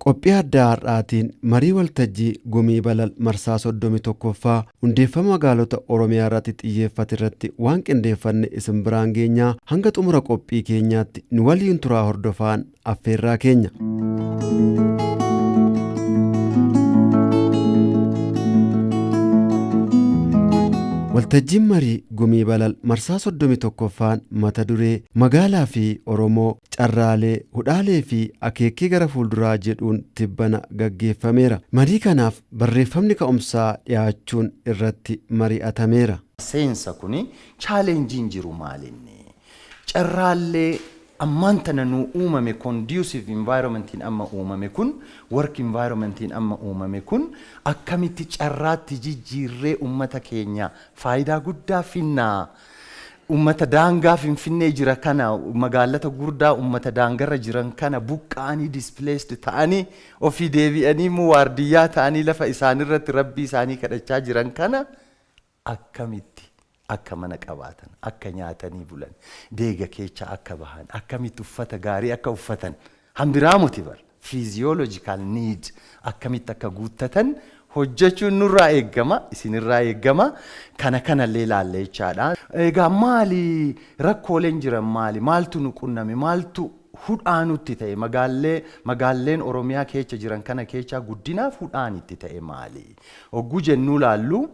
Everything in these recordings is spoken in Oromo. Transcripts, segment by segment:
Qophii addaa har'aatiin marii waltajjii Gumii Balal marsaa 31ffaa hundeeffama magaalota Oromiyaa irratti xiyyeeffate irratti waan qindeeffanne isin biraan geenyaa. Hanga xumura qophii keenyaatti nu waliin turaa, hordofaan affeerraa keenya. Waltajjiin marii Gumii Balal marsaa 31ffaan mata duree "Magaalaa fi Oromoo, carraalee, hudhaalee fi akeekkii gara fuulduraa" jedhuun tibbana gaggeeffameera. Marii kanaaf barreeffamni ka'umsaa dhiyaachuun irratti mari'atameera. Seensa kuni challengeiin jiru maalinni? Carraallee ammaan tana nuu uumame, conducive environmentiin amma uumame kun, work environmentiin amma uumame kun akkamitti carraatti jijjiirree ummata keenya faayidaa guddaa finnaa? Ummata daangaa Finfinnee jira kana, magaalota gurdaa ummata daangarra jiran kana buqqa'anii, displaced ta'anii, ofii deebi'anii immoo waardiyyaa ta'anii lafa isaanirratti rabbii isaanii kadhachaa jiran kana akkamitti akka mana qabaatan, akka nyaatanii bulan, deega keessa akka bahan, akkamitti uffata gaarii akka uffatan, hambiraa muti bar physiological need akkamitti akka guuttatan hojjechuun nurraa eeggama, isinirraa eeggama. Kana kanallee ilaalle jechaadha. Egaa maali rakkooleen jiran? Maali maaltu nu qunname? Maaltu hudhaa nutti ta'e? Magaalleen Oromiyaa keessa jiran kana keessa guddinaaf hudhaan itti ta'e maali? Hogguu jennuu laallu,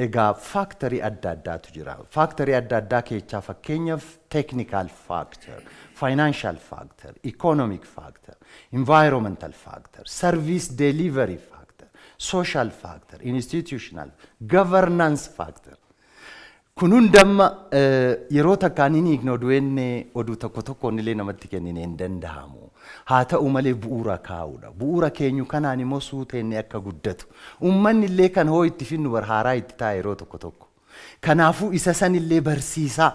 egaa factorii adda addaatu jira. Factorii adda addaa keessaa fakkeenyaaf technical factor, financial factor, economic factor, environmental factor, service delivery factor, social factor, institutional, governance factor. Kun hundamma yeroo takkaan hin hiikne. Oduu enne oduu tokko tokkoon illee namatti kennine hin danda'amu. Haa ta'u malee bu'uura kaa'uudha. Bu'uura keenyu kanaan immoo suuteenne akka guddatu. Uummanni illee kan hoo itti finnu bar haaraa itti ta'a yeroo tokko tokko. Kanaafuu isa sanillee barsiisaa,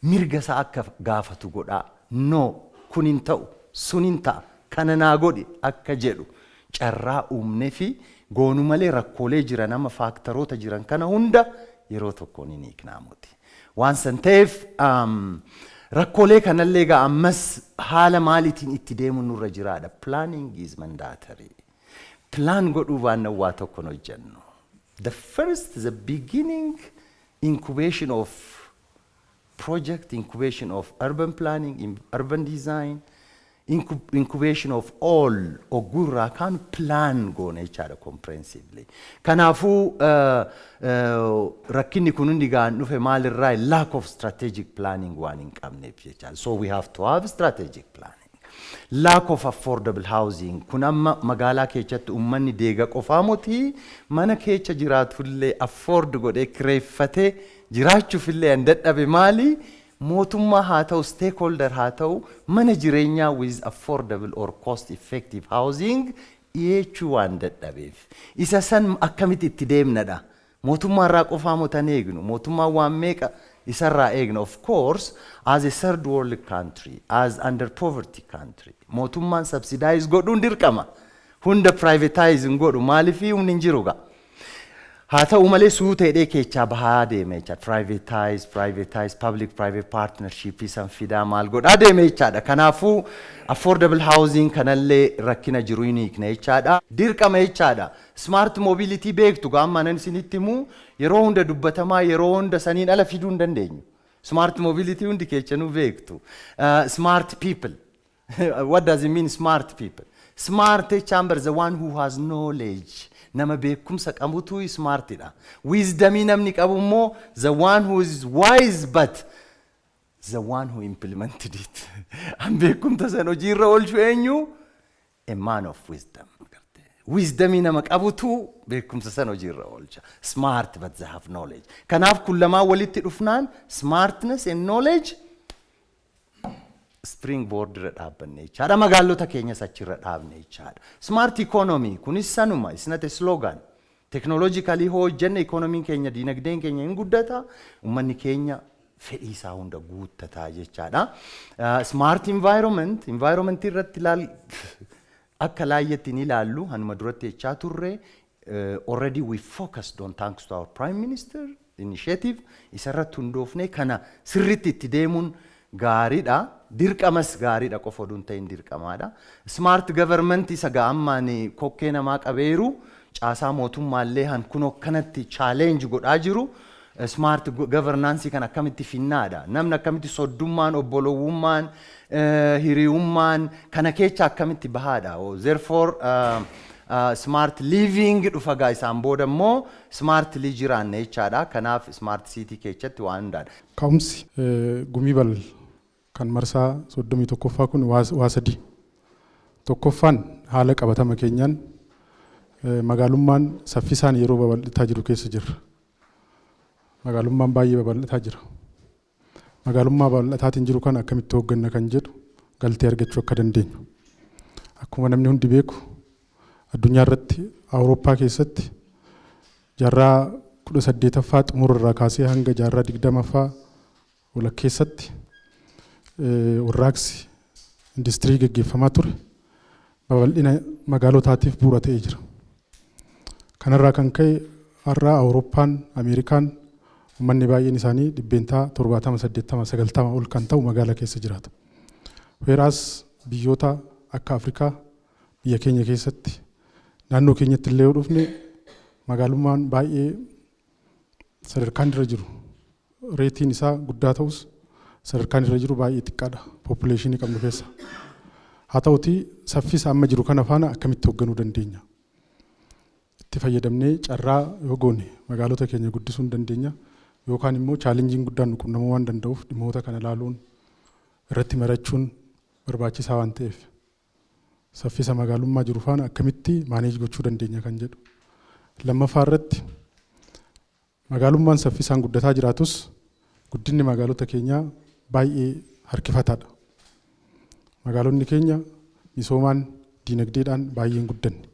mirga isaa akka gaafatu godhaa. No, kun hin ta'u, sun hin ta'a, kana naa godhi akka jedhu carraa uumnee fi goonu malee rakkoolee jiran amma factoroota jiran kana hunda yeroo tokkoon hin hiiknaamuti. Waan san ta'eef rakkoolee kanallee egaa ammas haala maaliitiin itti deemuun nurra jiraadha. Planning is mandatory. Plan godhuu baannaan waa tokko hin hojjennu. The first, the beginning incubation of project, incubation of urban planning, urban design, incubation of all ogurraa kan plan goone jechaadha comprehensively. Kanaafuu rakkinni kun hundi gaan dhufe maalirraa? Lack of strategic planning waan hin qabneef jechaadha. So we have to have strategic planning. Lack of affordable housing kun amma magaalaa keessatti uummanni deega qofaa moti, mana keessa jiraatullee afford godhee kireeffatee jiraachuufillee an dadhabe maali? Mootummaa haa ta'u, stakeholder haa ta'u, mana jireenyaa with affordable or cost effective housing dhiyeechuu waan dadhabeef isa san akkamitti itti deemnadha. Mootummaa irraa qofaa motan eegnu, mootummaan waan meeqa isarraa eegna. Of course, as a third world country, as under poverty country, mootummaan subsidize godhuun dirqama. Hunda privatize hin godhu, maaliif? Humni hin jiru gaa. Haa ta'u malee suuteedhee keechaa bahaa deeme jechaadha. Privatize, privatize, public private partnership san fidaa maal godhaa deeme jechaadha. Kanaafuu affordable housing kanallee rakkina jiru hin hiikne jechaadha. Dirqama jechaadha. Smart mobility beektu gaa, amma nan isinitti himu, yeroo hunda dubbatamaa, yeroo hunda saniin ala fiduu hin dandeenyu. Smart mobility hundi keechanuu beektu. Smart people. What does it mean, smart people? Smart jechaan bar the one who has knowledge. Nama beekumsa qabutu smartidha. Wisdomii namni qabu immoo the one who is wise, but the one who implemented it. An beekumsa san hojiirra oolchu eenyu? A man of wisdom. Wisdomii nama qabutu beekumsa san hojiirra oolcha. Smart but they have knowledge. Kanaaf kun lamaan walitti dhufnaan, smartness and knowledge, springboard irra dhaabbanne jechaadha. Magaalota keenyas achirra dhaabne jechaadha. Smart economy kunis sanuma, is not a slogan. Technologically hoo hojjenne economiin keenya, diinagdeen keenya hin guddata, uummanni keenya fedhii isaa hunda guuttataa jechaadha. Smart environment, environment irratti ilaal akka laayyetti ni ilaallu. Hanuma duratti jechaa turre, already we focused on, thanks to our prime minister initiative, isarratti hundoofne kana sirritti itti deemuun Gaariidha. Dirqamas gaariidha qofa oduun ta'in dirqamaadha. Smart government isa ga'ammaan kokkee namaa qabeeru, caasaa mootummaallee han kun akkanatti challenge godhaa jiru. Smart governance kan akkamitti finnaadha. Namni akkamitti soddummaan, obbolowwummaan, hiriyummaan kana keessa akkamitti bahaadha. Therefore smart living dhufa gaa, isaan booda immoo smartly jiraanne jechaadha. Kanaaf smart city keessatti waan hundaadha. Ka'umsi Gumii Balal kan marsaa 31ffaa kun waa sadi. Tokkoffaan, haala qabatama keenyaan magaalummaan saffisaan yeroo babal'ataa jiru keessa jirra. Magaalummaan baay'ee babal'ataa jira. Magaalummaa babal'ataatiin jiru kana akkamitti hoogganna kan jedhu galtee argachuu akka dandeenyu. Akkuma namni hundi beeku, addunyaa irratti Awurooppaa keessatti jaarraa 18ffaa xumura irraa kaasee hanga jaarraa 20ffaa walakkeessatti warraaqsi industirii gaggeeffamaa ture babal'ina magaalotaatiif bu'uura ta'ee jira. Kanarraa kan ka'e har'a Awurooppaan, Ameerikaan uummanni baay'een isaanii 70%, 80, 90 ol kan ta'u magaalaa keessa jiraata. Whereas biyyoota akka Afrikaa, biyya keenya keessatti, naannoo keenyatti illee yoo dhufne, magaalummaan baay'ee sadarkaan irra jiru, rateiin isaa guddaa ta'us, sadarkaan irra jiru baay'ee xiqqaadha population qabnu keessa. Haa ta'utii, saffisa amma jiru kana faana akkamitti hoogganuu dandeenya? Itti fayyadamnee carraa yoo goone magaalota keenya guddisuu hin dandeenya, yookaan immoo challengeiin guddaan nu qunnamuu waan danda'uuf dhimmoota kana ilaaluun irratti marachuun barbaachisaa waan ta'eef, saffisa magaalummaa jiru faana akkamitti manage gochuu dandeenya kan jedhu. Lammaffaa irratti, magaalummaan saffisaan guddataa jiraatus guddinni magaalota keenyaa baay'ee harkifataadha. Magaalonni keenya misoomaan, diinagdeedhaan baay'ee hin guddanne,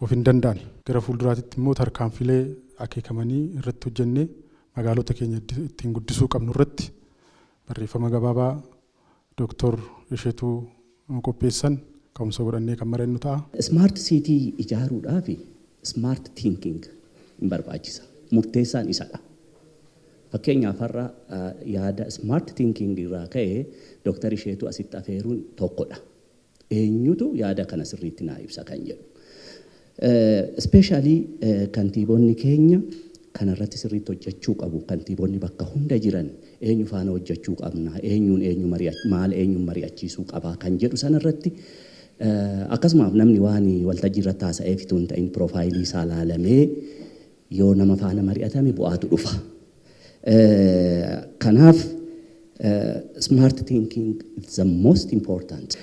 of hin danda'an. Gara fuulduraatitti immoo tarkaanfilee akeekamanii irratti hojjennee magaalota keenya ittiin guddisuu qabnu irratti barreeffama gabaabaa Dooktor Isheetuu qopheessan ka'umsa godhannee kan marannu ta'a. Smart city ijaaruudhaaf smart thinking hin barbaachisa. Murteessaan isadha. Fakkeenyaaf, har'a yaada smart thinking irraa ka'ee Dooktar Isheetuu asitti afeeruun tokkodha. Eenyutu yaada kana sirriitti naa ibsa kan jedhu. Especially kantiibonni keenya kanarratti sirriitti hojjechuu qabu. Kantiibonni bakka hunda jiran eenyu faana hojjechuu qabna, eenyuun eenyu maal eenyuun mari'achiisuu qaba kan jedhu sanarratti, akkasumaaf namni waan waltajjii irratti haasa'ee fituu hin ta'in, profile isaa laalamee yoo nama faana mari'atame bu'aatu dhufa. Kanaaf smart thinking is the most important.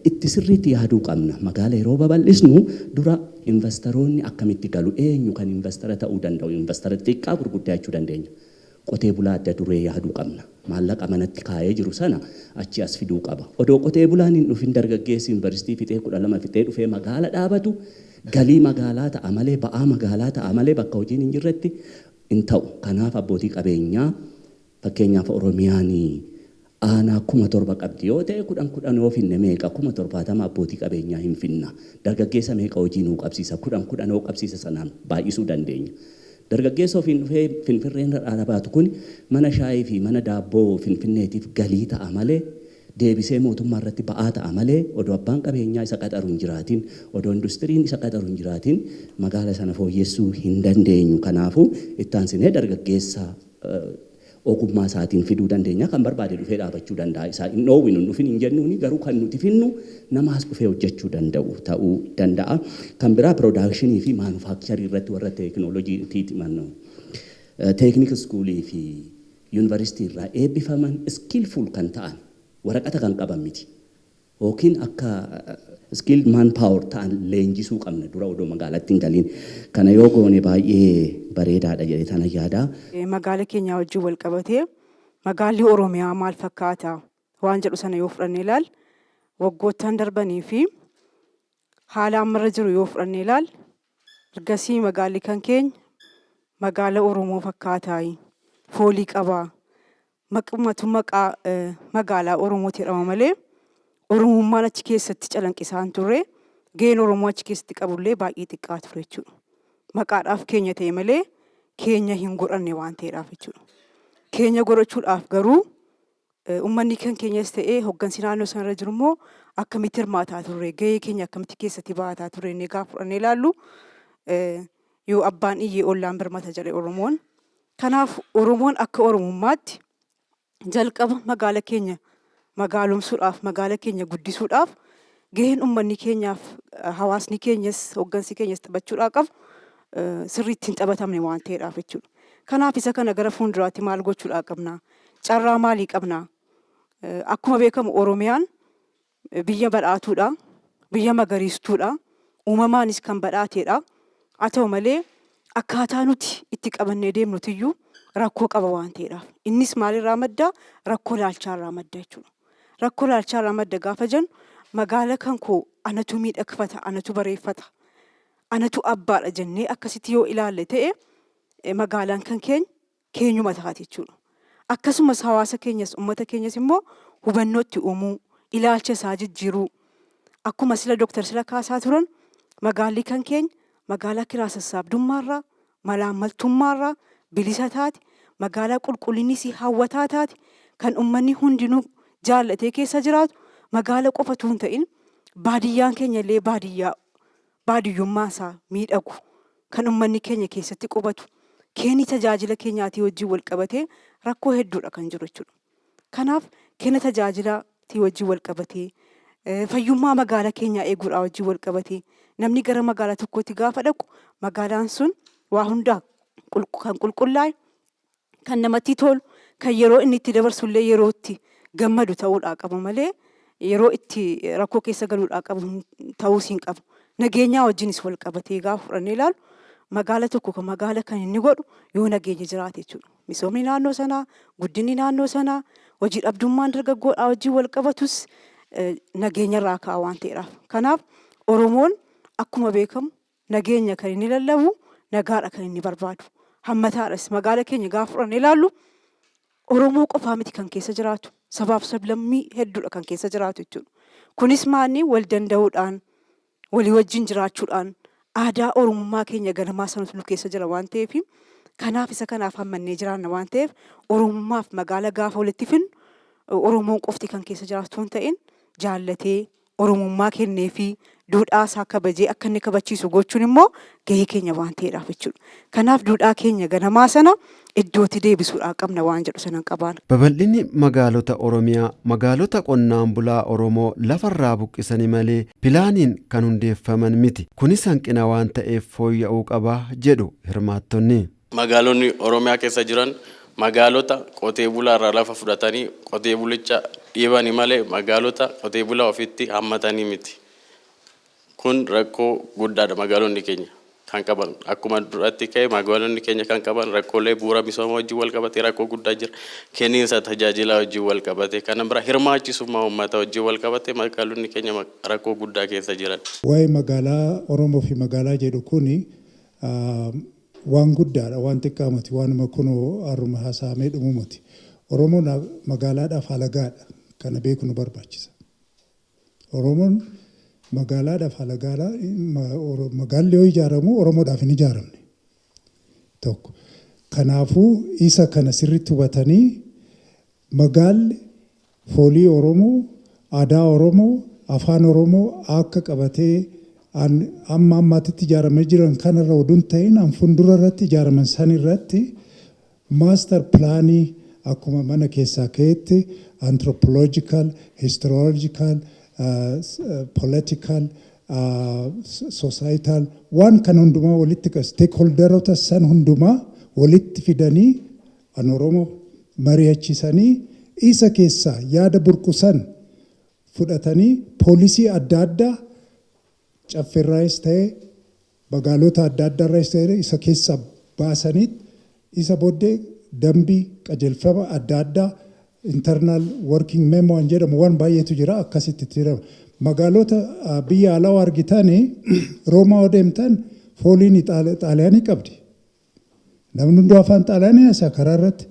Itti sirriitti yaaduu qabna. Magaala yeroo babal'isnu dura investoroonni akkamitti galu, eenyu kan investor ta'uu danda'u, investor xiqqaa gurguddaa jechuu dandeenya. Qotee bulaa adda duree yaaduu qabna. Maallaqa manatti kaa'ee jiru sana achi as fiduu qaba. Odoo qotee bulaan hin dhufin, dargaggeessi yuunivarsiitii fixee, 12 fixee dhufee magaala dhaabatu galii magaalaa ta'a malee, ba'aa magaalaa ta'a malee, bakka hojiin hin jirretti hin ta'u. Kanaaf abbootii qabeenyaa, fakkeenyaaf Oromiyaan aanaa 7,000 qabdi yoo ta'e, kudhan kudhan yoo finne meeqa? 70,000 abbootii qabeenyaa hin finna. Dargaggeessa meeqa hojii nuu qabsiisa? Kudhan kudhan yoo qabsiisa sanaan baay'isuu dandeenya. Dargaggeessa ofiin dhufee Finfinneen dhaabatu kun mana shaayii fi mana daabboo Finfinneetiif galii ta'a malee, deebisee mootummaa irratti ba'aa ta'a malee, odoo abbaan qabeenyaa isa qaxaru hin jiraatin, odoo industiriin isa qaxaru hin jiraatin, magaala sana fooyyessuu hin dandeenyu. Kanaafuu itti aansinee dargaggeessa ogummaa isaatiin fiduu dandeenya. Kan barbaade dhufee dhaabachuu danda'a. Isaa hin dhoowwinu, hin dhufin hin jennuuni, garuu kan nuti finnu nama as dhufee hojjechuu danda'u ta'uu danda'a. Kan biraa production fi manufacture irratti warra teekinooloojiitii, technical school fi yuunivarsiitii irraa eebbifaman, skillful kan ta'an, waraqata kan qaban miti. Yookiin akka skill man power ta'an leenjisuu qabna dura odoo magaalatti hin galiin. Kana yoo goone baay'ee bareedaadha jedhee tana yaada. Magaala keenya wajjin wal qabatee magaalli Oromiyaa maal fakkaata waan jedhu sana yoo fudhannee ilaal, waggoottan darbanii fi haala ammarra jiru yoo fudhannee ilaal, ergasii magaalli kan keenya magaala Oromoo fakkaataa foolii qabaa, maqumatu maqaa magaalaa Oromooti jedhama malee Oromummaan achi keessatti calanqisaa hin turre, gaheen Oromoo achi keessatti qabullee baay'ee xiqqaa ture jechuudha. Maqaadhaaf keenya ta'e malee keenya hin godhanne waan ta'eedhaaf jechuudha. Keenya godhachuudhaaf garuu Uummanni kan keenyas ta'ee hoggansi naannoo sanarra jiru immoo akkamitti hirmaataa turre, gahee keenya akkamitti keessatti ba'ataa turre inni gaafa fudhannee ilaallu, yoo abbaan iyyee ollaan birmata jedhe Oromoon. Kanaaf Oromoon akka Oromummaatti jalqaba magaala keenya magaalomsuudhaaf, magaala keenya guddisuudhaaf gaheen uummanni keenyaaf, hawaasni keenyas, hoggansi keenyas taphachuudhaa qabu sirriitti hin taphatamne waan ta'eedhaaf jechuudha. Kanaaf isa kana gara fuulduraatti maal gochuudhaa qabna? Carraa maalii qabna? Akkuma beekamu Oromiyaan biyya badhaatuudha. Biyya magariistuudha. Uumamaanis kan badhaateedha. Haa ta'u malee akkaataa nuti itti qabannee deemnutiyyuu rakkoo qaba waan ta'eedhaaf. Innis maalirraa madda? Rakkoo ilaalchaarraa madda jechuudha. Rakkoo ilaalchaarraa madda gaafa jennu, magaala kan koo anatu miidhagfata, anatu bareeffata, anatu abbaadha jennee akkasitti yoo ilaalle ta'e, magaalaan kan keenya keenyuma taati jechuudha. Akkasumas hawaasa keenyas, uummata keenyas immoo hubannootti uumuu, ilaalcha isaa jijjiiruu, akkuma sila Dooktar sila kaasaa turan, magaalli kan keenya magaalaa kiraa sassaabdummaarraa, malaammaltummaarraa bilisa taate, magaalaa qulqullinni isii hawwataa taate, kan uummanni hundinuu jaallatee keessa jiraatu, magaala qofatu hin ta'in baadiyyaan keenya illee baadiyyaa baadiyyummaa isaa miidhagu, kan uummanni keenya keessatti qubatu, kenni tajaajila keenyaatii wajjin wal qabatee rakkoo hedduudha kan jiru jechuudha. Kanaaf kenna tajaajilaatii wajjin wal qabatee, fayyummaa magaalaa keenyaa eeguudhaa wajjin wal qabatee, namni gara magaalaa tokkootti gaafa dhaqu magaalaan sun waa hundaa kan qulqullaa'e, kan namatti tolu, kan yeroo inni itti dabarsullee yeroo itti gammadu ta'uudhaa qaba malee yeroo itti rakkoo keessa galuudhaa qabu ta'uus hin qabu. Nageenyaa wajjinis wal qabatee gaafa fudhannee ilaalu, magaala tokko kan magaala kan inni godhu yoo nageenya jiraate jechuudha. Misoomni naannoo sanaa, guddinni naannoo sanaa, hojii dhabdummaan dargaggoodhaa wajjin wal qabatus nageenyarraa ka'a waan ta'eedhaaf. Kanaaf Oromoon akkuma beekamu nageenya kan inni lallabu, nagaadha kan inni barbaadu. Hammataadhas. Magaala keenya gaafa fudhannee ilaallu, Oromoo qofaa miti kan keessa jiraatu. Sabaaf sablammii hedduudha kan keessa jiraatu jechuudha. Kunis maanni wal danda'uudhaan, walii wajjin jiraachuudhaan, aadaa Oromummaa keenya ganamaa sanatu nu keessa jira waan ta'eef, kanaaf isa kanaaf hammannee jiraanna waan ta'eef, Oromummaaf magaala gaafa walitti finnu, Oromoon qofti kan keessa jiraatu hin ta'in, jaallatee Oromummaa kennee fi duudhaa isaa kabajee akka inni kabachiisu gochuun immoo gahee keenya waan ta'eedhaaf jechuudha. Kanaaf duudhaa keenya ganamaa sana iddootti deebisuudhaa qabna waan jedhu sanan qabaan. Babal'inni magaalota Oromiyaa magaalota qonnaan bulaa Oromoo lafarraa buqqisanii malee pilaaniin kan hundeeffaman miti. Kunis hanqina waan ta'eef fooyya'uu qaba jedhu hirmaattonni. Magaalonni Oromiyaa keessa jiran magaalota qotee bulaa irraa lafa fudhatanii qotee bulicha dhiibani malee magaalota qotee bulaa ofitti hammatanii miti. Kun rakkoo guddaadha magaalonni keenya kan qaban. Akkuma duratti ka'e, magaalonni keenya kan qaban rakkoolee bu'uura misooma wajjin wal qabatee rakkoo guddaa jira. Kenniinsa tajaajilaa wajjin wal qabatee, kana bira hirmaachisummaa uummataa wajjin wal qabatee magaalonni keenya rakkoo guddaa keessa jiran. Waa'ee magaalaa Oromoo fi magaalaa jedhu kuni waan guddaadha, waan xiqqaa miti, waanuma kunoo har'uma haasa'amee dhumu miti. Oromoon magaalaadhaaf alagaadha. Kana beeku nu barbaachisa. Oromoon magaalaadhaaf alagaadha. Magaalli yoo ijaaramu Oromoodhaaf hin ijaaramne. Tokko. Kanaafuu isa kana sirriitti hubatanii, magaalli foolii Oromoo, aadaa Oromoo, afaan Oromoo akka qabatee amma ammaatitti ijaaramee jiran kanarra oduun ta'in an fuuldura irratti ijaaraman san irratti master planii akkuma mana keessaa ka'etti anthropological, historiological, political, societal waan kan hundumaa walitti, stakeholderoota san hundumaa walitti fidanii, an Oromoo mari'achisanii, isa keessaa yaada burqusan fudhatanii, poolisii adda addaa caffeerraayis ta'e, magaalota adda addaarraayis ta'e, isa keessaa baasanii, isa booddee dambii qajeelfama adda addaa, internal working memo waan jedhamu waan baay'eetu jira, akkasitti itti jedhama. Magaalota biyya alaa argitanii, Roomaa yoo deemtan fooliin Xaaliyaanii qabdi. Namni hunduu afaan Xaaliyaanii haasa'a karaa irratti.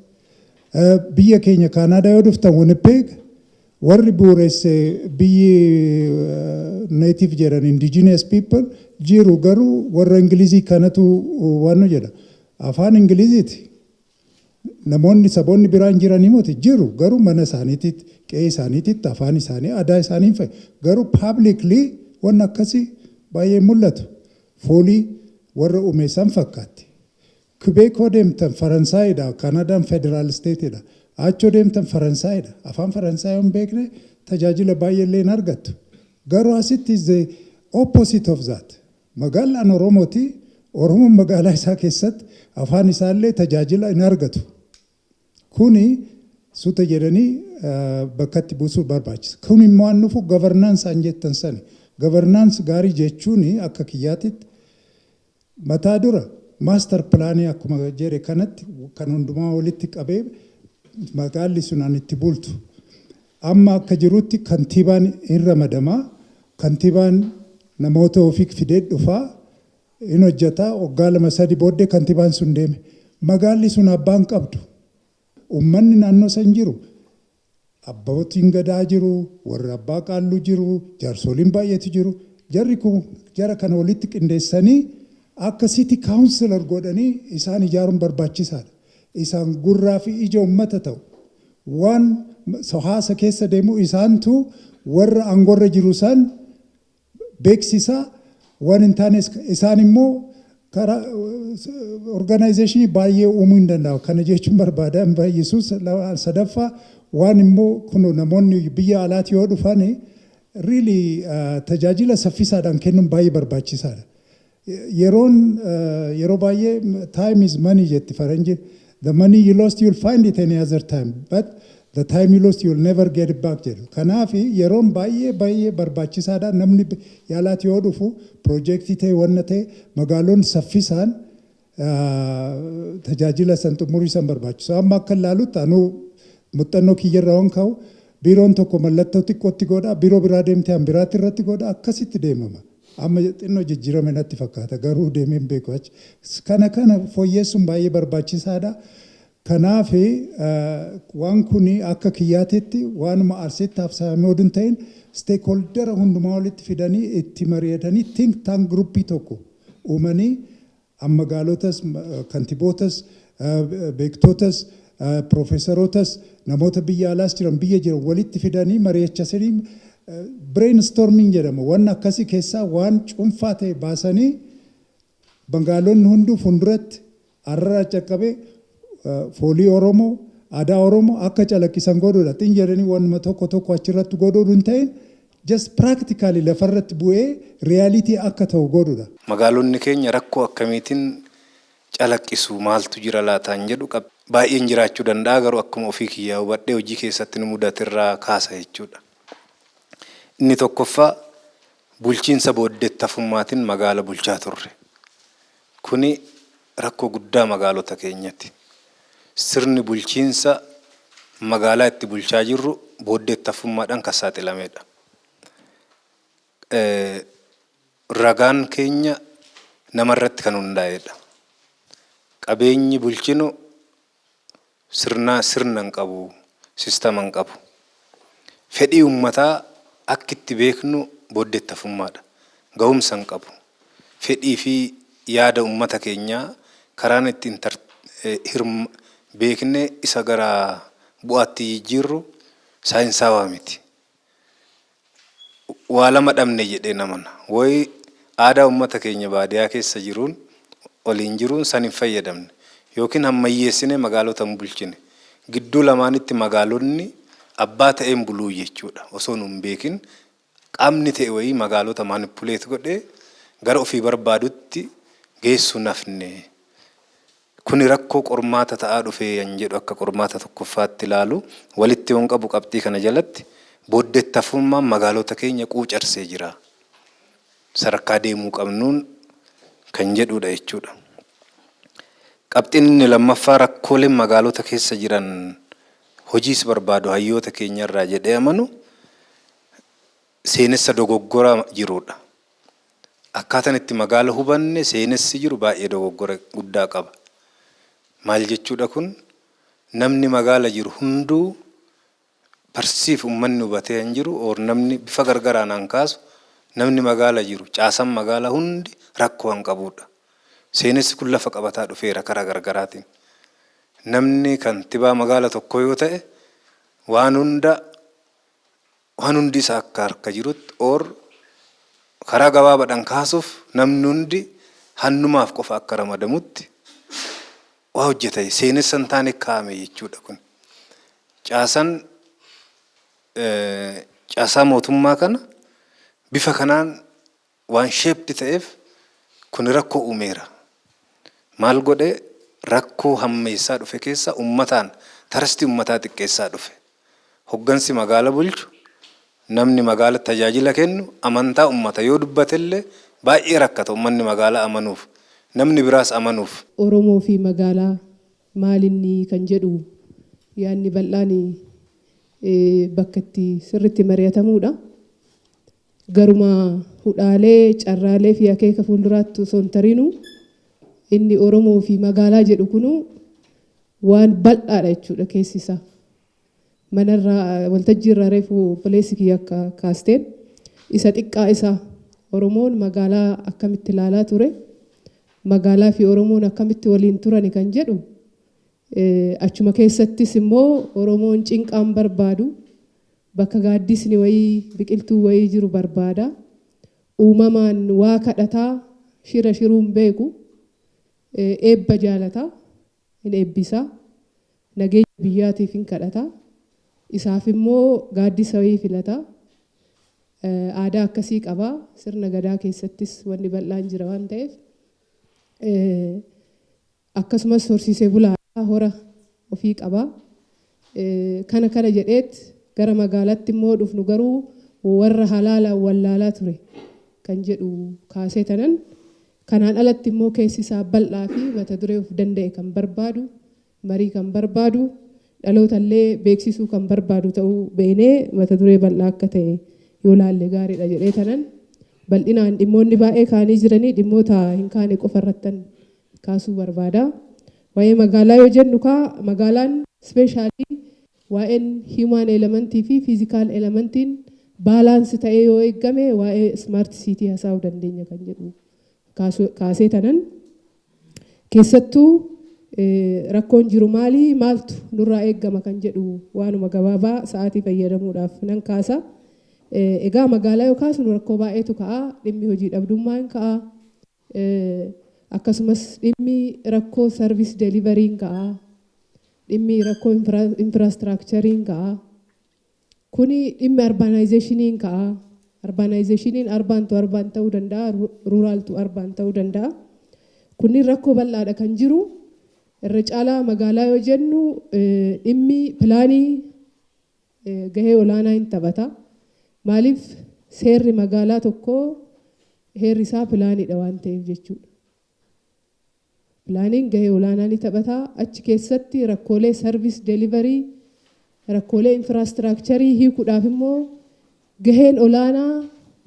Biyya keenya Kaanaadaa yoo dhuftan, Winnipeg warri bu'uuresse biyyi native jedhan, indigenous people jiru, garuu warra Ingilizii kanatu waan nu jedha. Afaan Ingiliziiti. Namoonni saboonni biraan jiranii moti jiru, garuu mana isaaniititti, qe'ee isaaniititti, afaan isaanii, aadaa isaanii fa'i. Garuu publicly wanni akkasii baay'ee mul'atu. Foolii warra uume san fakkaatti. Quebec yoo deemtan Faransaayidha. Kanadaan federal stateidha. Achoo deemtan Faransaayidha. Afaan Faransaayii hin beekne tajaajila baay'ee illee hin argattu. Garuu asitti is the opposite of that. Magaalaan Oromooti. Oromoon magaalaa isaa keessatti afaan isaallee tajaajila hin argatu. Kuni suuta jedhanii bakkatti buusuu barbaachisa. Kun immoo waan dhufu governance an jettan sani. Governance gaarii jechuun akka kiyyaatitti mataa dura master planii akkuma jedhe kanatti kan hundumaa walitti qabee magaalli sun an itti bultu. Amma akka jirutti kantiibaan hin ramadamaa. Kantiibaan namoota ofii fidee dhufaa, hin hojjetaa, waggaa 2, 3 booddee kantiibaan sun deeme. Magaalli sun abbaan qabdu. Uummanni naannoo san jiru, abbootiin gadaa jiru, warri abbaa qaalluu jiru, jaarsoliin baay'eetu jiru. Jarri kun jara kana walitti qindeessanii akka city councilor godhanii isaan ijaaruun barbaachisaadha. Isaan gurraa fi ija uummata ta'u. Waan hawaasa keessa deemu isaantu warra aangorra jiru san beeksisaa, waan hin taanes isaan immoo karaa organizationii baay'ee uumuu hin danda'u. Kana jechuun barbaada hin baay'isuus. Sadaffaa, waan immoo kun namoonni biyya alaati yoo dhufan really tajaajila saffisaadhaan kennuun baay'ee barbaachisaadha. Yeroon yeroo baay'ee "time is money" jetti faranjiin. "The money you lost, you'll find it any other time, but the time you lost, you'll never get it back" jedhu. Kanaaf yeroon baay'ee baay'ee barbaachisaadha. Namni yaalaati yoo dhufu, piroojeektii ta'e, wanna ta'e, magaalonni saffisaan tajaajila san xumurii san barbaachisu. Amma akka ilaalutti, anuu muuxannoo kiyyarraa waan ka'u, biiroon tokko mallattoo xiqqootti godha, biiroo biraa deemtee an biraatti irratti godha, akkasitti deemama. Amma xinnoo jijjiirame natti fakkaata, garuu deemee hin beeku achi. Kana fooyyessuun baay'ee barbaachisaadha. Kanaaf waan kun akka kiyyaatitti waanuma Arsiitti hafsamee oduu hin ta'in, stakeholdera hundumaa walitti fidanii itti mari'atanii think tank groupii tokko uumanii magaalotas, kantibootas, beektotas, piroofeesarotas, namoota biyya alaas jiran, biyya jiran walitti fidanii mari'achisanii, brainstorming jedhama. Waan akkasii keessaa waan cuunfaa ta'e baasanii magaalonni hunduu fuulduratti arrara caqqabee foolii Oromoo, aadaa Oromoo akka calaqqisan godhuudha. Xin jedhanii waanuma tokko tokko achirratti godhuu hin ta'in, just practically lafarratti bu'ee reality akka ta'u godhuudha. Magaalonni keenya rakkoo akkamiitiin calaqqisu, maaltu jira laataan jedhu baay'een jiraachuu danda'a, garuu akkuma ofii kiyyaa hubadhee hojii keessatti nu mudatirraa kaasa jechuudha. Inni tokkoffaa, bulchiinsa booddeettafummaatiin magaala bulchaa turre. Kuni rakkoo guddaa magaalota keenyatti. Sirni bulchiinsa magaalaa itti bulchaa jirru booddeettafummaadhaan kan saaxilamedha. Ragaan keenya namarratti kan hundaa'edha. Qabeenyi bulchinu sirna sirna hin qabu, systema hin qabu. Fedhii uummataa akka itti beeknu booddeettafummaadha. Ga'umsa hin qabu. Fedhii fi yaada uummata keenyaa karaan ittiin beeknee isa gara bu'aatti jijjiirru saayinsaawaa miti. Waa lama dhabne jedhee namana. Wayi aadaa uummata keenya baadiyyaa keessa jiruun waliin jiruun san hin fayyadamne, yookiin hammayyeessinee magaalota hin bulchine. Gidduu lamaanitti magaalonni abbaa ta'een buluu jechuudha. Osoo nu hin beekin qaamni ta'e wayii magaalota manipulate godhee gara ofii barbaadutti geessu nafne. Kuni rakkoo qormaata ta'aa dhufee yan jedhu akka qormaata tokkoffaatti ilaalu walitti yoon qabu, qabxii kana jalatti booddeettafummaan magaalota keenya quucarsee jira. Sadarkaa deemuu qabnuun kan jedhudha jechuudha. Qabxiin inni lammaffaa, rakkooleen magaalota keessa jiran hojiis barbaadu hayyoota keenyarraa jedhee amanu, seenessa dogoggora jirudha. Akkaataan itti magaala hubanne, seenessi jiru baay'ee dogoggora guddaa qaba. Maal jechuudha kun? Namni magaala jiru hunduu barsiif uummanni hubatee hin jiru, or namni bifa gargaraan han kaasu, namni magaala jiru, caasan magaala hundi rakkoo han qabudha. Seenessi kun lafa qabataa dhufeera karaa gargaraatiin. Namni kantibaa magaala tokko yoo ta'e, waan hunda, waan hundi isaa akka harka jirutti, or karaa gabaabaadhaan kaasuuf, namni hundi hannumaaf qofa akka ramadamutti waa hojjeta, seenessa hin taane kaa'ame jechuudha kun. Caasaan caasaa mootummaa kana bifa kanaan waan shaped ta'eef, kun rakkoo uumeera. Maal godhee rakkoo hammeessaa dhufe keessa uummataan trust uummataa xiqqeessaa dhufe. Hoggansi magaala bulchu, namni magaala tajaajila kennu, amantaa uummata yoo dubbatellee baay'ee rakkata uummanni magaalaa amanuuf, namni biraas amanuuf. Oromoo fi magaalaa maalinni kan jedhu yaadni bal'aan bakka itti sirriitti mari'atamuudha. Garuma hudhaalee, carraalee fi akeeka fuulduraatti osoo hin tarinu, inni Oromoo fi magaalaa jedhu kunu waan bal'aadha jechuudha keessi isaa. Manarraa waltajjii irraa reefu obboleessi kiyya akka kaasteen, isa xiqqaa isaa Oromoon magaalaa akkamitti ilaalaa ture, magaalaa fi Oromoon akkamitti waliin turani kan jedhu, achuma keessattis immoo Oromoon cinqaan barbaadu, bakka gaaddisni wayii, biqiltuu wayii jiru barbaada. Uumamaan waa kadhataa, shira shiruun beeku, eebba jaalataa, hin eebbisaa, nageenya biyyaatiif hin kadhata, isaaf immoo gaaddisa wayii filata. Aadaa akkasii qaba. Sirna gadaa keessattis wanni bal'aan jira waan ta'eef. Akkasumas horsiisee bulaa, hora ofii qaba. Kana kana jedheet gara magaalaatti immoo dhufnu garuu warra halaalaan wallaalaa ture kan jedhu kaasee tanan, kanaan alatti immoo keessi isaa bal'aa fi mata duree of danda'e kan barbaadu, marii kan barbaadu, dhalootallee beeksisuu kan barbaadu ta'uu beenee, mata duree bal'aa akka ta'e yoo laalle gaariidha jedhee tanan, bal'inaan dhimmoonni baay'ee kaanii jiranii, dhimmoota hin kaane qofa irrattan kaasuu barbaada. Waa'ee magaalaa yoo jennu kaa, magaalaan specially waa'een human elementii fi physical elementiin balance ta'ee yoo eeggame, waa'ee smart city haasa'uu dandeenya kan jedhu kaasee tanan, keessattuu rakkoon jiru maali, maaltu nurraa eeggama kan jedhu waanuma gabaabaa sa'aatii fayyadamuudhaaf nan kaasa. Egaa magaalaa yoo kaasnu rakkoo baay'eetu ka'a. Dhimmi hojii dhabdummaa hin ka'a. Akkasumas dhimmi rakkoo service deliveryn ka'a. Dhimmi rakkoo infrastructureiin ka'a. Kuni dhimmi urbanizationiin ka'a. Urbanizationiin urban to urban ta'uu danda'a, rural to urban ta'uu danda'a. Kunniin rakkoo bal'aadha kan jiru. Irra caalaa magaalaa yoo jennu dhimmi planii gahee olaanaa hin taphata. Maaliif? Seerri magaalaa tokkoo heerri isaa planiidha waan ta'eef jechuudha. Planiin gahee olaanaa ni taphata. Achi keessatti rakkoolee service delivery, rakkoolee infrastructure hiikuudhaaf immoo gaheen olaanaa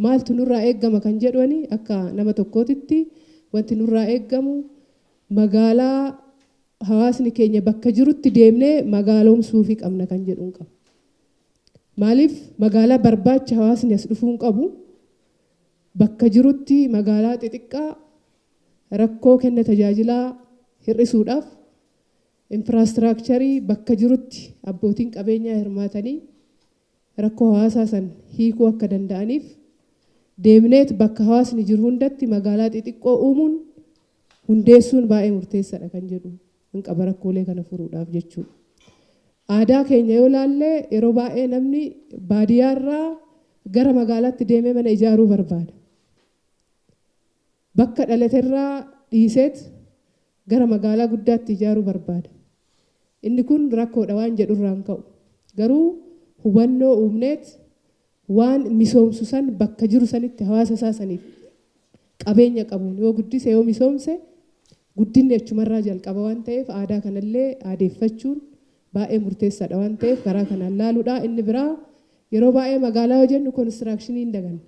maaltu nurraa eeggama kan jedhani, akka nama tokkootitti wanti nurraa eeggamu magaalaa hawaasni keenya bakka jirutti deemnee magaalomsuufii qabna kan jedhuun qaba. Maaliif? Magaalaa barbaacha hawaasni as dhufuu hin qabu. Bakka jirutti magaalaa xixiqqaa rakkoo kenna tajaajilaa hir'isuudhaaf, infrastructure bakka jirutti abbootiin qabeenyaa hirmaatanii rakkoo hawaasaa san hiikuu akka danda'aniif, deemneet bakka hawaasni jiru hundatti magaalaa xixiqqoo uumuun, hundeessuun baay'ee murteessaadha kan jedhu hin qaba, rakkoolee kana furuudhaaf jechuudha. Aadaa keenya yoo laalle, yeroo baay'ee namni baadiyyaarraa gara magaalaatti deemee mana ijaaruu barbaada. Bakka dhalaterraa dhiiseet gara magaalaa guddaatti ijaaruu barbaada. Inni kun rakkoodha waan jedhurraan ka'u. Garuu hubannoo uumneet waan misoomsu san bakka jiru sanitti hawaasa isaa saniif qabeenya qabuun yoo guddise, yoo misoomse, guddinni achumarraa jalqaba waan ta'eef, aadaa kanallee aadeeffachuun baay'ee murteessaadha waan ta'eef, karaa kanaan laaluudha. Inni biraa, yeroo baay'ee magaalaa yoo jennu construction hin daganna.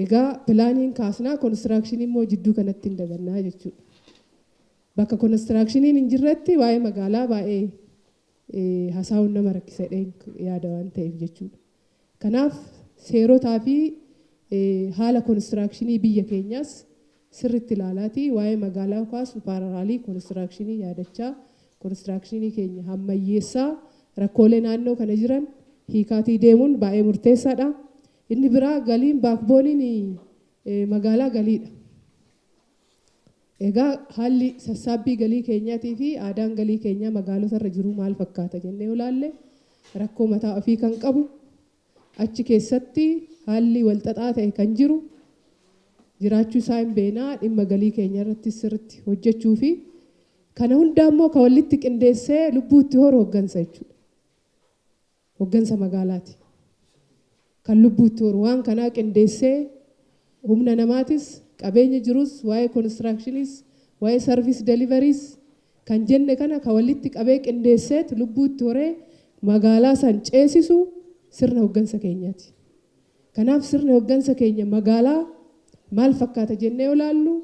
Egaa planiin kaasnaa, construction immoo jidduu kanatti hin dagannaa jechuudha. Bakka constructioniin hin jirretti waa'ee magaalaa baay'ee hasaa'uun nama rakkisa yaada waan ta'eef jechuudha. Kanaaf seerotaa fi haala construction biyya keenyaas sirriitti ilaalaati waa'ee magaalaa kaasu parallel construction yaadachaa Constructionii keenya hammayyeessaa, rakkoolee naannoo kana jiran hiikaatii deemuun baay'ee murteessaadha. Inni biraa galiin, backboneiin magaalaa galiidha. Egaa haalli sassaabbii galii keenyaatii fi aadaan galii keenyaa magaalota irra jiru maal fakkaata jennee ilaalle, rakkoo mataa ofii kan qabu, achi keessatti haalli walxaxaa ta'e kan jiru jiraachuu isaa hin beenaa. Dhimma galii keenya irratti sirriitti hojjechuu fi kana hundaa immoo kan walitti qindeessee lubbuu itti horu hoggansa jechuudha. Hoggansa magaalaati. Kan lubbuu itti horu, waan kanaa qindeessee, humna namaatis, qabeenya jirus, waa'ee constructionis, waa'ee service deliverys kan jenne kana kan walitti qabee qindeesseet lubbuu itti horee magaalaa san ceesisu sirna hoggansa keenyaati. Kanaaf sirni hoggansa keenya magaalaa maal fakkaata jennee yoo ilaallu,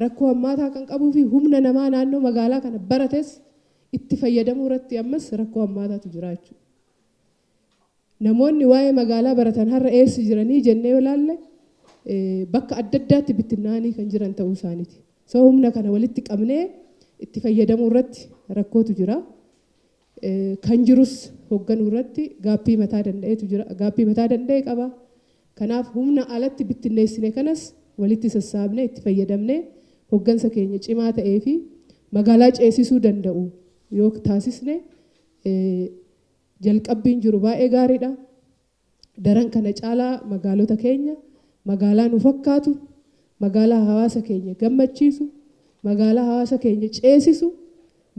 rakkoo hammaataa kan qabuu fi humna namaa naannoo magaalaa kana barates itti fayyadamuu irratti ammas rakkoo hammaataatu jira jechuudha. Namoonni waa'ee magaalaa baratan har'a eessa jiranii jennee yoo ilaalle, bakka adda addaatti bittinnaanii kan jiran ta'uu isaaniiti. So humna kana walitti qabnee itti fayyadamuu irratti rakkootu jira. Kan jirus hoogganuu irratti gaappii mataa danda'eetu jira. Gaappii mataa danda'e qaba. Kanaaf humna alatti bittinneessine kanas walitti sassaabnee itti fayyadamnee hoggansa keenya cimaa ta'ee fi magaalaa ceesisuu danda'u yoo taasisne, jalqabbiin jiru baay'ee gaariidha. Daran kana caalaa magaalota keenya magaalaa nu fakkaatu, magaalaa hawaasa keenya gammachiisu, magaalaa hawaasa keenya ceesisu,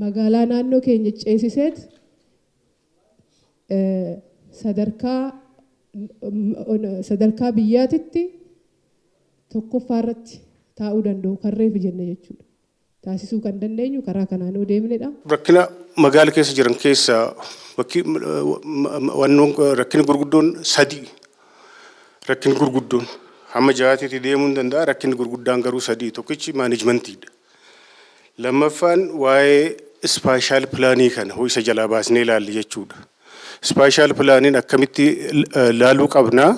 magaalaa naannoo keenya ceesiseet sadarkaa biyyaatitti tokkoffaa irratti taa'uu danda'u kan reefu jenne jechuudha. Taasisuu kan dandeenyu karaa kanaan yoo deemnedha. Rakkina magaala keessa jiran keessaa bakki wannoon rakkinni gurguddoon sadii. Rakkinni gurguddoon hamma jahaatiitti deemuu hin danda'a. Rakkinni gurguddaan garuu sadii. Tokkichi managementiidha. Lammaffaan waa'ee spatial planii kana isa jalaa baasnee ilaalle jechuudha. Spatial planiin akkamitti laaluu qabnaa?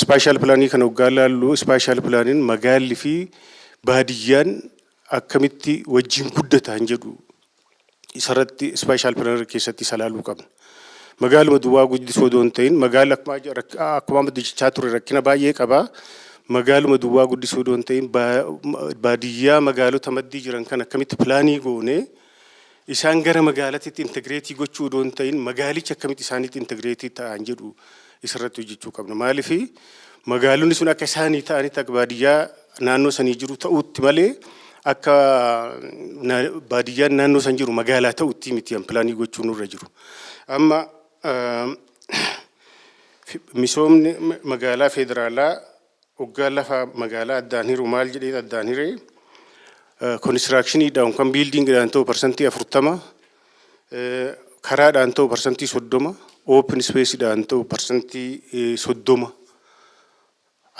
Spatial planii kana hoggaa laallu, spatial planiin magaalli fi baadiyyaan akkamitti wajjin guddatan jedhu isarratti spatial planii keessatti isa laaluu qabna. Magaaluma duwwaa guddisuu odoo hin ta'in, magaalli akkuma amma jechaa ture rakkina baay'ee qaba. Magaaluma duwwaa guddisuu odoo hin ta'in, baadiyyaa magaalota maddii jiran kan akkamitti planii goonee isaan gara magaalaatti integrate gochuu odoo hin ta'in, magaalichi akkamitti isaaniitti integrate ta'an jedhu isarratti hojjechuu qabna. Maaliif magaalonni sun akka isaanii ta'anitti, akka baadiyyaa naannoo sanii jiru ta'utti malee, akka baadiyyaan naannoo san jiru magaalaa ta'utti miti planii gochuu nurra jiru. Amma misoomni magaalaa federaalaa hoggaa lafa magaalaa addaan hiru maal jedhee addaan hiree? Constructioniidhaan kan buildingiidhaan ta'u 40%, karaadhaan ta'u 30%, open spaceiidhaan ta'u 30%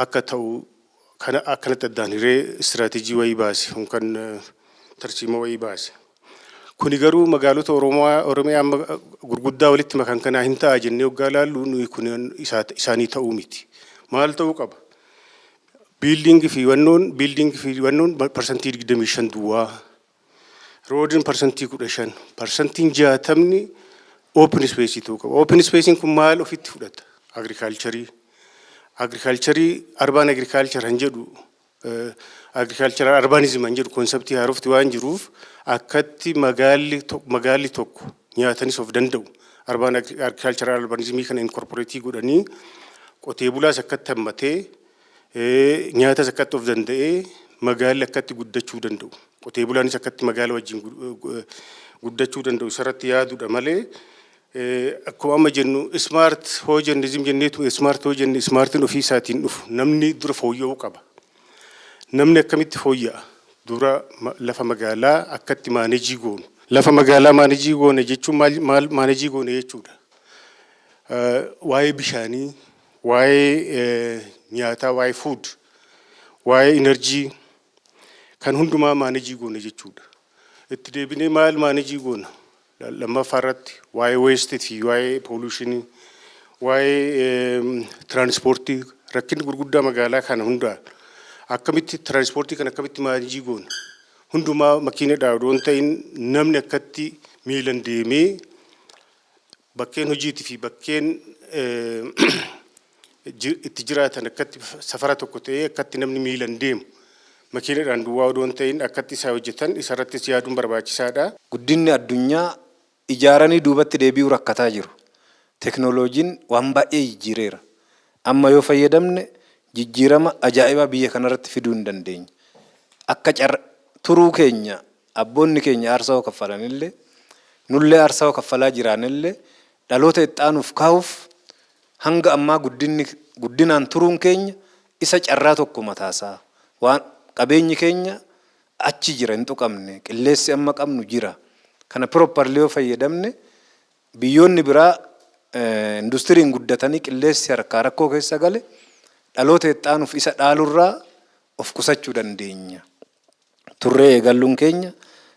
akka ta'u kana akkanatti addaan hiree istiraatiijii wayii baase yookaan tarsiimoo wayii baase. Kuni garuu magaalota Oromiyaa amma gurguddaa walitti makan kanaa hin ta'a jennee hoggaa ilaallu, nuyi kun isaanii ta'uu miti. Maal ta'uu qaba? Buildingii fi wannoon 25% duwwaa. Roadiin 15%. 60% open spaceii ta'uu qaba. Open spaceiin kun maal ofitti fudhata? Agricultureii. Agricultureii, urban agriculture han jedhu, agricultural urbanism han jedhu conceptii haarofti waan jiruuf, akkatti magaalli tokko nyaatanis of danda'u urban agricultural urbanismii kana incorporate godhanii, qotee bulaas akkatti hammatee, nyaatas akkatti of danda'ee, magaalli akkatti guddachuu danda'u, qotee bulaanis akkatti magaala wajjin guddachuu danda'u isarratti yaaduudha malee, akkuma amma jennu smart hoo jenne, zim jenneetu smart hoo jenne, smartiin ofii isaatiin dhufu namni dura fooyya'uu qaba. Namni akkamitti fooyya'a? Dura lafa magaalaa akkatti manage goonu. Lafa magaalaa manage goone jechuun maal manage goone jechuudha? Waa'ee bishaanii, waa'ee nyaataa, waa'ee food, waa'ee energy kan hundumaa manage goone jechuudha. Itti deebinee maal manage goona? Lammaffaa irratti waa'ee waste fi waa'ee pollutionii, waa'ee transportii, rakkinni gurguddaa magaalaa kana hundaa akkamitti transportii kana akkamitti manage goona? Hundumaa makiinadhaa odoo hin ta'in, namni akkatti Miilan deemee bakkeen hojiitii fi bakkeen itti jiraatan akkatti safara tokko ta'ee, akkatti namni miilan deemu, makiinadhaan duwwaa odoo hin ta'in akkatti isaa hojjetan, isarrattis yaaduun barbaachisaadha. Guddinni addunyaa ijaaranii duubatti deebi'uu rakkataa jiru. Teknooloojiin waan baay'ee jijjiireera. Amma yoo fayyadamne jijjiirama ajaa'ibaa biyya kanarratti fiduu hin dandeenya. Akka carra turuu keenya, abboonni keenya aarsaa kaffalanillee, nullee aarsaa kaffalaa jiraanillee, dhaloota itti aanuuf kaa'uuf hanga ammaa guddinni guddinaan turuun keenya isa carraa tokko mataasaa. Waan qabeenyi keenya achi jira, hin tuqamne, qilleensi amma qabnu jira. Kana properly yoo fayyadamne, biyyoonni biraa industiriin guddatanii qilleensi harkaa rakkoo keessa gale, dhaloota itti aanuuf isa dhaalurraa of qusachuu dandeenya. Turree eegalluun keenya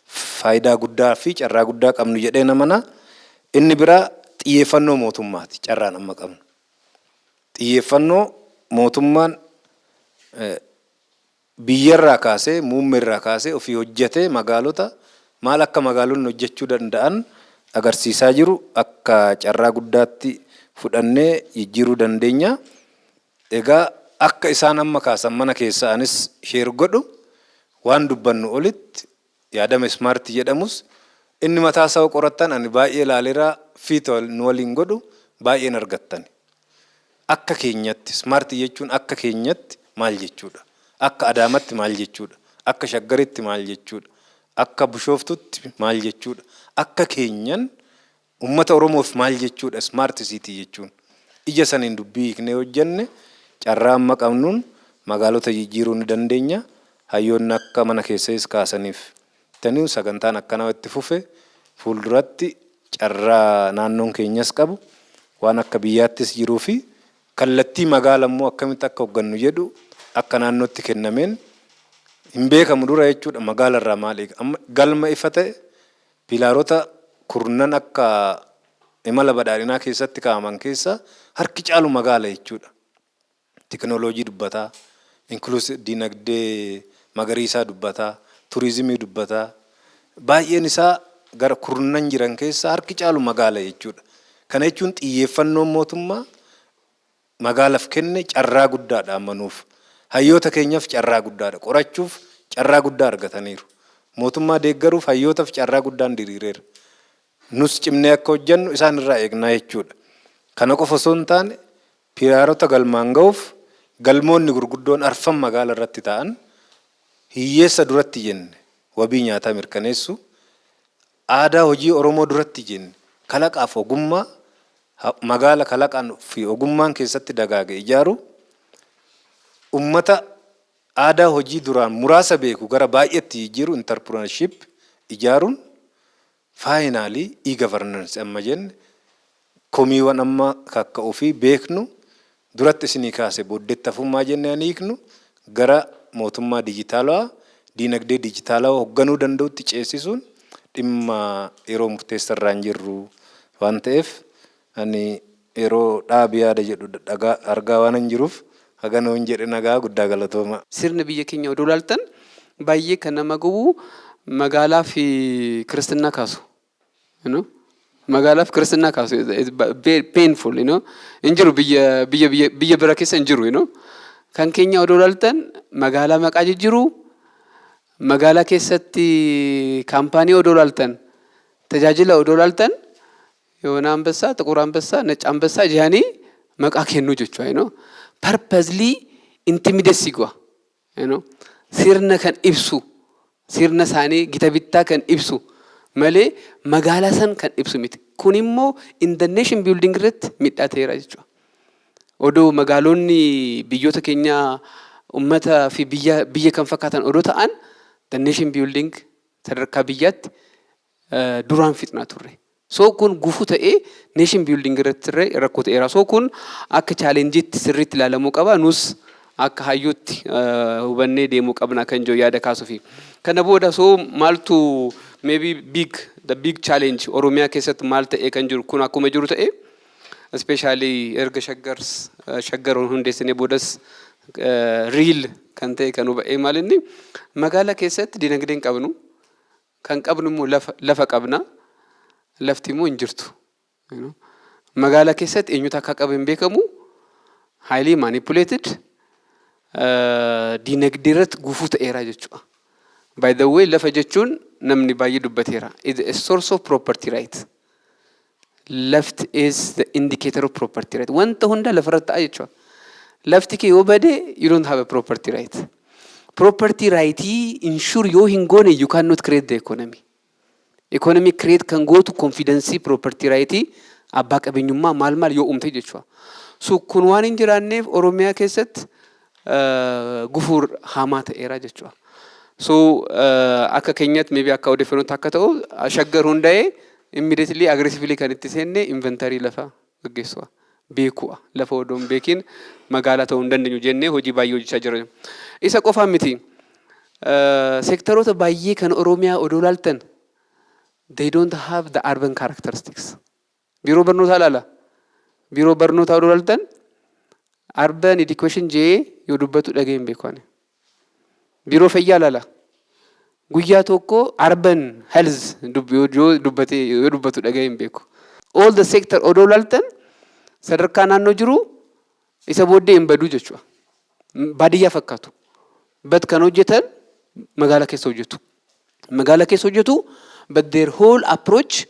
faayidaa guddaa fi carraa guddaa qabnu jedhee namana. Inni biraa xiyyeeffannoo mootummaati carraan amma qabnu. Xiyyeeffannoo mootummaan biyyarraa kaasee, muummeerraa kaasee ofii hojjetee magaalota maal akka magaalonni hojjechuu danda'an agarsiisaa jiru akka carraa guddaatti fudhannee jijjiiruu dandeenya. Egaa akka isaan amma kaasan mana keessa anis share godhu, waan dubbannu olitti yaadama smart jedhamus inni mataa isaa qorattan ani baay'ee ilaaleera, fit nu waliin godhu baay'een argattan. Akka keenyatti smart jechuun akka keenyatti maal jechuudha? Akka Adaamatti maal jechuudha? Akka Shaggaritti maal jechuudha? Akka Bishooftutti maal jechuudha? Akka keenyan uummata Oromoof maal jechuudha smart city jechuun? Ija saniin dubbii hiiknee hojjenne, carraa amma qabnuun magaalota jijjiiruu ni dandeenya. Hayyoonni akka mana keessas kaasaniif tanii sagantaan akkanaa itti fufe, fuulduratti carraa naannoon keenyas qabu, waan akka biyyaattis jiruu fi kallattii magaala immoo akkamitti akka hoggannu jedhu akka naannootti kennameen hin beekamu dura jechuudha. Magaala irraa maal eega? Amma galma ifa ta'e, pillarota kurnan akka imala badhaadhinaa keessatti kaa'aman keessa harki caalu magaala jechuudha. Teknooloojii dubbataa, inclusive dinagdee magariisaa dubbataa, turizimii dubbataa. Baay'een isaa gara kurnan jiran keessa harki caalu magaala jechuudha. Kana jechuun xiyyeeffannoon mootummaa magaalaaf kenne carraa guddaadha ammanuuf. Hayyoota keenyaaf carraa guddaadha. Qorachuuf carraa guddaa argataniiru. Mootummaa deeggaruuf hayyootaaf carraa guddaan diriireera. Nus cimnee akka hojjennu isaan irraa eegnaa jechuudha. Kana qofa osoo hin taane, pillarota galmaan ga'uuf galmoonni gurguddoon arfan magaala irratti ta'an, hiyyeessa duratti jenne wabii nyaataa mirkaneessu, aadaa hojii Oromoo duratti jenne kalaqaaf ogummaa, magaala kalaqaan fi ogummaan keessatti dagaage ijaaru, ummata aadaa hojii duraan muraasa beeku gara baay'eetti jijjiiru, entrepreneurship ijaaruun, finally e-governance amma jenne, komiiwwan amma kakka'uu fi beeknu duratti isinii kaase, booddeetti hafummaa jennee ani hiiknu, gara mootummaa dijitaalawaa, diinagdee dijitaalawaa hoogganuu danda'utti ceesisuun dhimma yeroo murteessaa irraa hin jirru waan ta'eef, ani yeroo dhaabi yaada jedhu dhagaa argaa waan hin jiruuf hagana hin jedhe. Nagaa guddaa, galatooma. Sirna biyya keenya odoo ilaaltan baay'ee kan nama gubu magaalaa fi kiristinnaa kaasu. Magaalaa fi kiristinnaa kaasu, painful. Hin jiru, biyya bira keessa hin jiru. Kan keenya odoo ilaaltan magaalaa maqaa jijjiiru, magaalaa keessatti kaampaanii odoo ilaaltan, tajaajila odoo ilaaltan, የሆነ አንበሳ፣ ጥቁር አንበሳ፣ ነጭ አንበሳ jedhanii maqaa kennuu jechuudha. Purposely intimidate si godha. Sirna kan ibsu, sirna isaanii gita bittaa kan ibsu malee magaalaa san kan ibsu miti. Kun immoo in the nation building irratti miidhaa ta'eera jechuudha. Odoo magaalonni biyyoota keenyaa uummata fi biyya kan fakkaatan odoo ta'an, the nation building sadarkaa biyyaatti duraan fixnaa turre. So kun gufuu ta'ee nation building irratti rakkoo ta'eera. So kun akka challengeitti sirriitti ilaalamuu qaba. Nus akka hayyuutti hubannee deemuu qabna kan jiru yaada kaasuufi. Kana booda so maaltu maybe big the big challenge Oromiyaa keessatti maal ta'ee kan jiru, kun akkuma jiru ta'e, especially erga Shaggar hundeessinee boodas real kan ta'e kan huba'ee maal inni magaalaa keessatti dinagdee hin qabnu, kan qabnu immoo lafa qabna. Lafti immoo hin jirtu. Magaalaa keessatti eenyutu akka qabu hin beekamu. Highly manipulated, diinagdee irratti gufuu ta'eera jechuudha. By the way, lafa jechuun namni baay'ee dubbateera. Is a source of property right. Lafti is the indicator of property right. Wanta hunda lafarratti ta'a jechuudha. Lafti kee yoo bade, you don't have a property right. Property rightii ensure yoo hin goone, you cannot create the economy. Economy create kan gootu confidence property rightii, abbaa qabeenyummaa, maal maal yoo uumte jechuudha. So kun waan hin jiraanneef Oromiyaa keessatti gufuu hamaa ta'eera jechuudha. So akka keenyatti, maybe akka odeeffannootti akka ta'u, Shaggar hundaa'ee immediately aggressively kan itti seenne inventory lafa gaggeessuudha. Beekuudha. Lafa odoo hin beekin magaalaa ta'uu hin dandeenyu jennee hojii baay'ee hojjechaa jirra. Isa qofaa miti. Seektaroota baay'ee kan Oromiyaa odoo ilaaltan, they don't have the urban characteristics. Biiroo barnootaa ilaala. Biiroo barnootaa odoo ilaaltan, urban education jee yoo dubbatu dhagee hin beeku ani. Biiroo fayyaa ilaala. Guyyaa tokko urban health yoo dubbatee yoo dubbatu dhagee hin beeku. All the sector odoo ilaaltan, sadarkaa naannoo jiru isa booddee hin baduu jechuudha. Baadiyyaa fakkaatu. But kan hojjetan magaalaa keessa hojjetu. Magaalaa keessa hojjetu, but their whole approach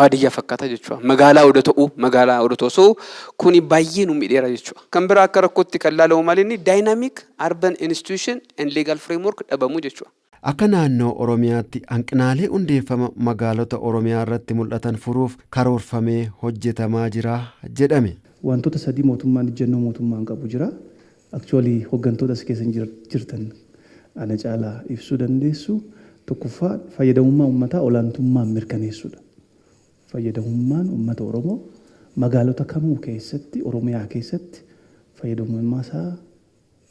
baadiyyaa fakkaata jechuudha. Magaalaa odoo ta'uu, magaalaa odoo ta'uu. So kuni baay'ee nu miidheera jechuudha. Kan biraa akka rakkootti kan laalamu maal inni dynamic urban institution and legal framework dhabamuu jechuudha. Akka naannoo Oromiyaatti hanqinaalee hundeeffama magaalota Oromiyaa irratti mul'atan furuuf karoorfamee hojjetamaa jira jedhame. Wantoota sadii mootummaan ejjennoo mootummaan qabu jira. Actually, hooggantoota as keessa jirtan ana caalaa ibsuu dandeessu. Tokkoffaa, fayyadamummaa uummataa olaantummaan mirkaneessuudha. Fayyadamummaan uummata Oromoo magaalota kamuu keessatti, Oromiyaa keessatti, fayyadamummaa isaa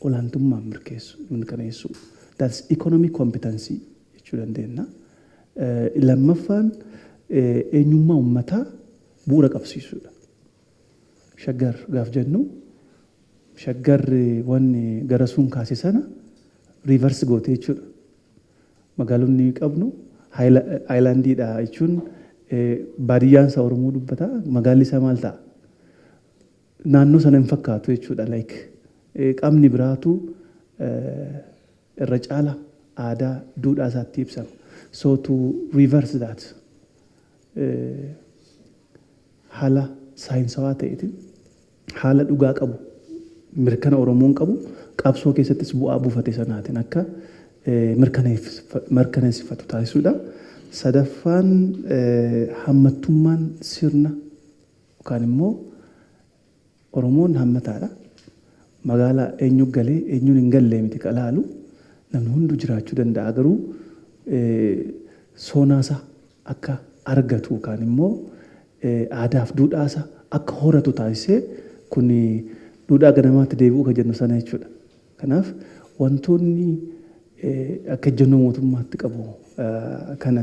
olaantummaan mirkaneessu. That's economic competency jechuu dandeenya. Lammaffaan, eenyummaa uummataa bu'uura qabsiisuudha. Shaggar gaaf jennu, Shaggar wanni gara sun kaase sana reverse goote jechuudha. Magaalonni qabnu islandiidha jechuun baadiyyaan isaa Oromoo dubbata, magaalli isaa maal ta'a? Naannoo sana hin fakkaatu jechuudha. Like, qaamni biraatu irra caala aadaa duudhaa isaatti ibsama. So to reverse that, haala saayinsawaa ta'eetiin, haala dhugaa qabu, mirkana Oromoon qabu, qabsoo keessattis bu'aa buufate sanaatiin akka mirkaneessifatu taasisuudha. Sadaffaan, hammattummaan sirna yookaan immoo Oromoon hammataadha. Magaalaa eenyu galee eenyuun hin gallee miti qalaalu, namni hunduu jiraachuu danda'a, garuu soonaasaa akka argatu yookaan immoo aadaaf duudhaasaa akka horatu taasisee, kun duudhaa ganamaatti deebi'uu kan jennu sana jechuudha. Kanaaf wantoonni akka ejjennoo mootummaatti qabu kana.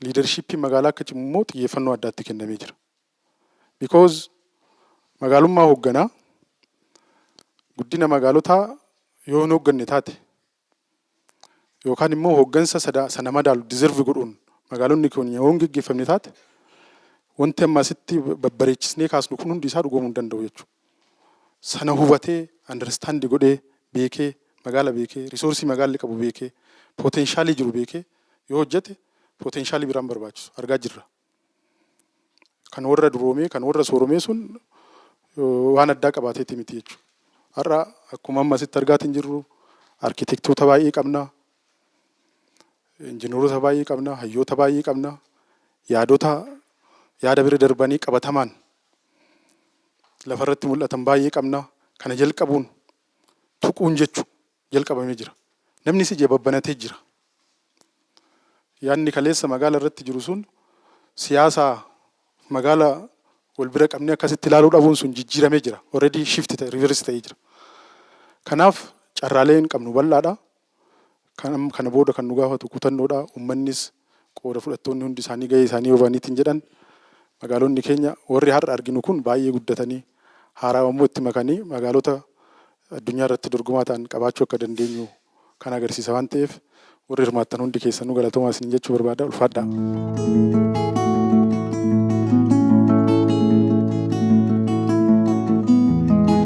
Leadershipii magaalaa akka cimu immoo xiyyeeffannoo addaatti kennamee jira. Because magaalummaa hoogganaa, guddina magaalotaa yoo hin hoogganne taate, yookaan immoo hooggansa sana madaalu deserve godhuun magaalonni kun yoo hin geggeeffamne taate, wanti amma asitti babbareechisnee kaasnu kun hundi isaa dhugoomuu hin danda'u jechuudha. Sana hubatee, understand godhee, beekee, magaala beekee, resourceii magaalli qabu beekee, potentialii jiru beekee yoo hojjete, potentialii biraan barbaachisu argaa jirra. Kan warra duroomee, kan warra sooromee sun waan addaa qabaateeti miti jechuudha. Har'a akkuma amma asitti argaatiin jirru, arkitektoota baay'ee qabna, injiinaroota baay'ee qabna, hayyoota baay'ee qabna, yaadota yaada bira darbanii qabatamaan lafarratti mul'atan baay'ee qabna. Kana jalqabuun tuquun jechu jalqabamee jira. Namni si ija babbanatee jira. Yaadni kaleessa magaala irratti jiru sun, siyaasa magaala wal bira qabnee akkasitti ilaaluu dhabuun sun jijjiiramee jira. Already shift ta'e, reverse ta'ee jira. Kanaaf carraaleen qabnu bal'aadha. Kana booda kan nu gaafatu kutannoodha. Uummannis, qooda fudhattoonni hundi isaanii gahee isaanii yoo ba'aniitiin jedhan, magaalonni keenya warri har'a arginu kun baay'ee guddatanii, haaraa immoo itti makanii, magaalota addunyaa irratti dorgomaa ta'an qabaachuu akka dandeenyu kan agarsiisa waan ta'eef, warri hirmaattan hundi keessanuu galatoomaa isin jechuu barbaada. Ulfaadhaa.